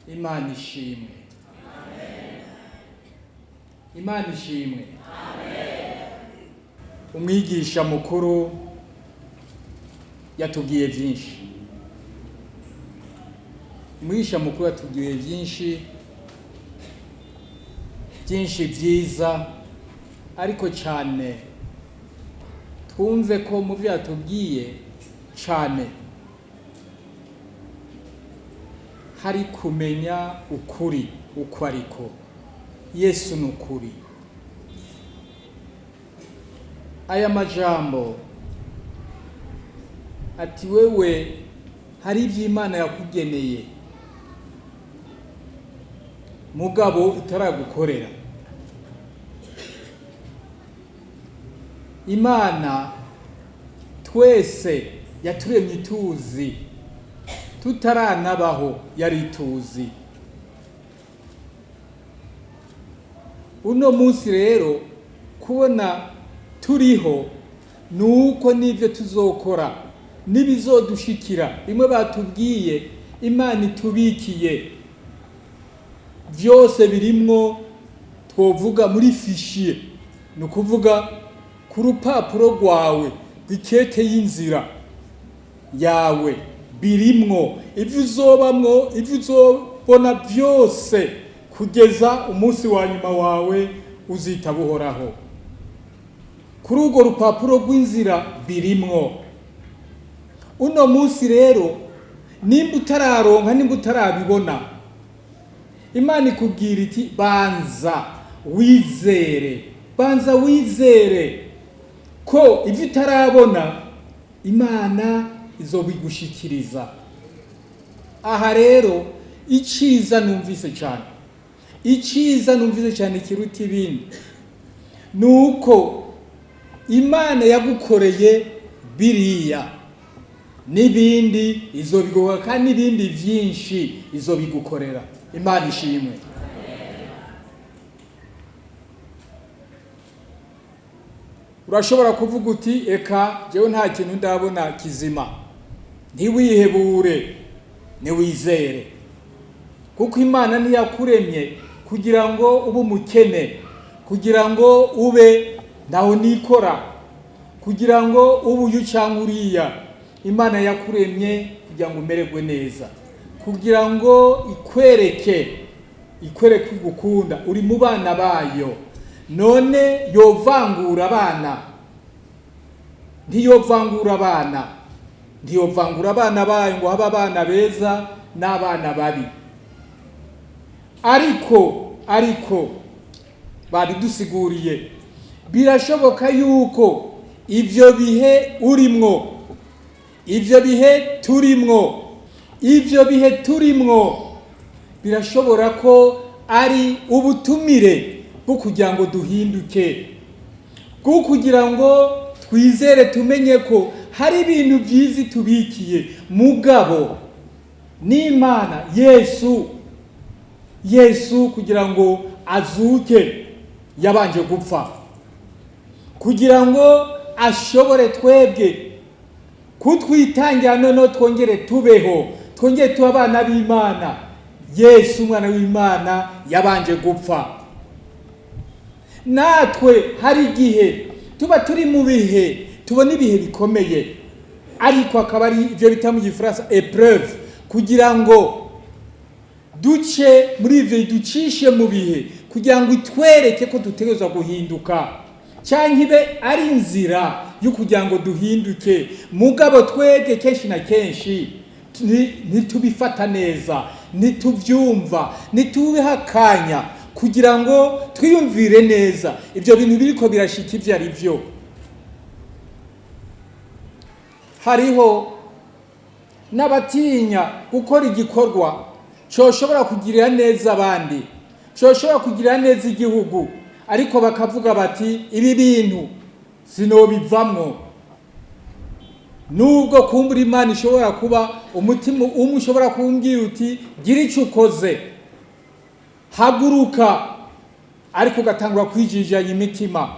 Imana ishimwe. Imana ishimwe. Umwigisha mukuru yatubwiye byinshi. Umwigisha mukuru yatubwiye byinshi, byinshi byiza, ariko cyane twumve ko mu byo yatubwiye cyane hari kumenya ukuri uko ariko. Yesu ni ukuri. Aya majambo ati wewe hari ibyo Imana yakugeneye mugabo itaragukorera. Imana twese yaturemye ituzi, tutaranabaho yari ituzi. Uno munsi rero kubona turiho nuko n'ibyo tuzokora n'ibizodushikira, bimwe batubwiye Imana itubikiye byose birimwo, twovuga muri fichier, ni ukuvuga ku rupapuro rwawe rw'ikete y'inzira yawe, birimwo ibyo uzobamwo, ibyo uzobona byose kugeza umunsi wa nyuma wawe uzitaba Uhoraho. Kuri urwo rupapuro rw'inzira birimwo. Uno munsi rero nimba utararonka, nimba utarabibona, Imana ikubwira iti banza wizere, banza wizere ko ibyo utarabona Imana izobigushikiriza. Aha rero iciza numvise cyane, iciza numvise cyane kiruta ibindi nuko Imana yagukoreye biriya n'ibindi izobigukorera, kandi n'ibindi byinshi izobigukorera. Imana ishimwe. Urashobora kuvuga uti eka jewe nta kintu ndabona kizima. Ntiwihebure, niwizere, kuko Imana ntiyakuremye kugira ngo ube umukene, kugira ngo ube ntaho nikora, kugira ngo ube uyu cyangwa uriya. Imana yakuremye kugira ngo umererwe neza, kugira ngo ikwereke igukunda, uri mu bana bayo. None yovangura abana? Ntiyovangura abana, ntiyovangura abana bayo ngo habe abana beza n'abana babi. Ariko babidusiguriye, birashoboka yuko ivyo bihe urimwo, ivyo bihe turimwo, ivyo bihe turimwo birashobora ko ari ubutumire bwo kugira ngo duhinduke, bwo kugira ngo twizere, tumenye ko hari ibintu byiza tubikiye. Mugabo n'Imana Yesu kugira ngo azuke yabanje gupfa, kugira ngo ashobore twebwe kutwitangira, noneho twongere tubeho, twongere tube abana b'Imana. Yesu umwana w'Imana yabanje gupfa. Natwe hari igihe tuba turi mu bihe, tubona ibihe bikomeye, ariko akaba ari ibyo bita mu gifaransa épreuve, kugira ngo duce muri ivyo, ducishe mu bihe kugira ngo itwereke ko dutegerezwa guhinduka, cyangwa ibe ari inzira yo kugira ngo duhinduke. Mugabo twebwe kenshi na kenshi ntitubifata neza, ntitubyumva, ntitubiha akanya kugira ngo twiyumvire neza ibyo bintu biriko birashika ibyo ari byo. Hariho n'abatinya gukora igikorwa coshobora kugirira neza abandi, coshobora kugirira neza igihugu, ariko bakavuga bati ibi bintu sinobivamwo. Nubwo kumbura Imana ishobora kuba umutima umwe ushobora kumbwira uti gira icyo ukoze, haguruka, ariko ugatangura kwijijanya imitima.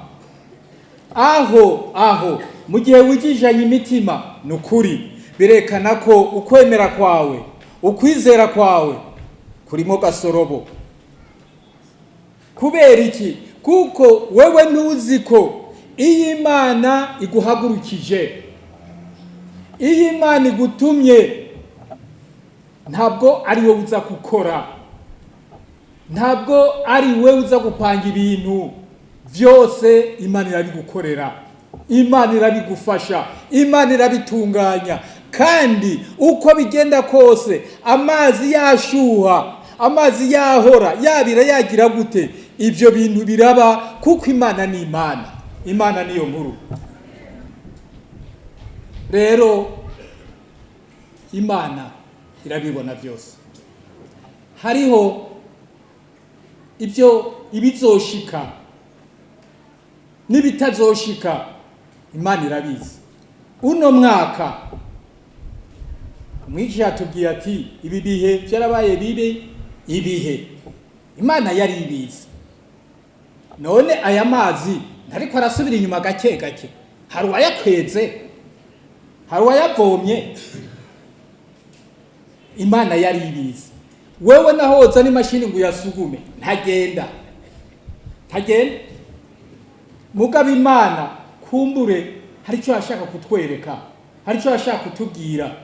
Aho mu gihe wijijanya imitima, ni ukuri birekana ko ukwemera kwawe, ukwizera kwawe Kurimo gasorobo. Kubera iki? Kuko wewe ntuzi ko iyo Imana iguhagurukije, iyo Imana igutumye, ntabwo ari wowe uza gukora, ntabwo ari wowe uza gupanga ibintu byose. Imana irabigukorera, Imana irabigufasha, Imana irabitunganya. Kandi uko bigenda kose, amazi yashuha, amazi yahora yabira, yagira gute, ibyo bintu biraba, kuko Imana ni Imana. Imana niyo nkuru. Rero Imana irabibona byose. Hariho ibyo ibizoshika n'ibitazoshika, Imana irabizi. Uno mwaka umwigisha yatubwiye ati ibi bihe byarabaye bibi, ibihe Imana yari ibizi. None aya mazi ntariko arasubira inyuma gake gake? Hari uwayakweze? Hari uwayavomye? Imana yari ibizi. Wewe naho woza n'imashini ngo uyasugume, ntagenda, ntagenda. Mugabo Imana kumbure hari icyo yashaka kutwereka, hari icyo yashaka kutubwira.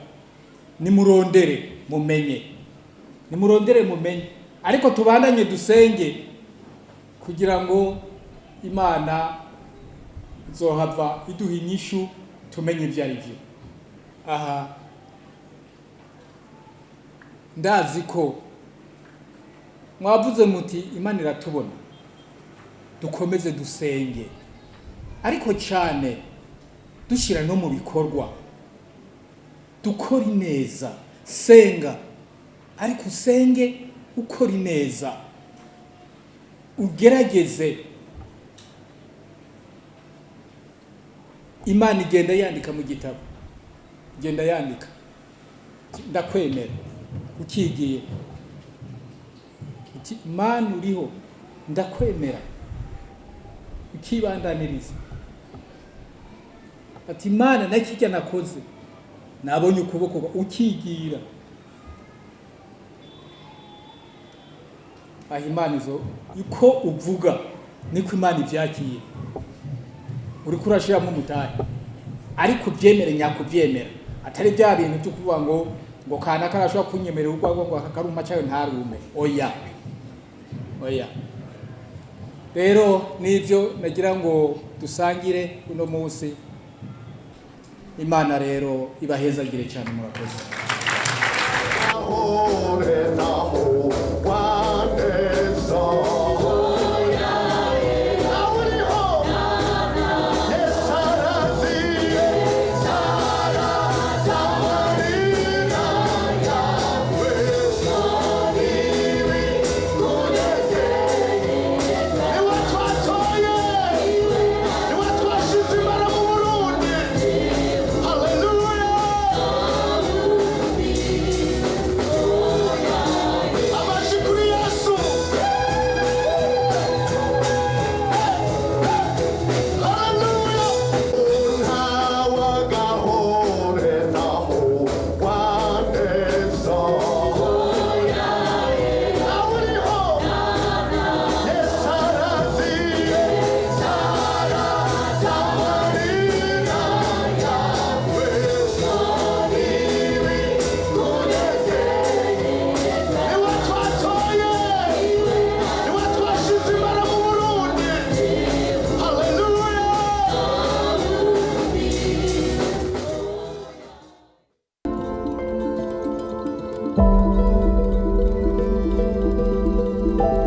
Nimurondere mumenye, nimurondere mumenye. Ariko tubandanye dusenge kugira ngo Imana izohava iduha inyishu, tumenye ibyo ari byo. Aha ndazi ko mwavuze muti Imana iratubona, dukomeze dusenge, ariko cyane dushyira no mu bikorwa, dukora ineza. Senga, ariko usenge ukora ineza, ugerageze. Imana igenda yandika mu gitabo, igenda yandika ndakwemera, ukigiye uti Imana uriho, ndakwemera, ukibandaniriza ati Imana nakijya nakoze, nabonye ukuboko, ukigira aho. Imana izo uko uvuga niko Imana ibyakiye. Uriko urashiramo umutahe, ariko ubyemere nyakubyemera, atari bya bintu byo kuvuga ngo kanaka arashobora kunyemerera urwagwa ngo akaruma cyayo ntarume. Oya, oya. Rero nibyo nagira ngo dusangire uno munsi. Imana rero ibahezagire cyane. Murakoze. Nahore, nahore.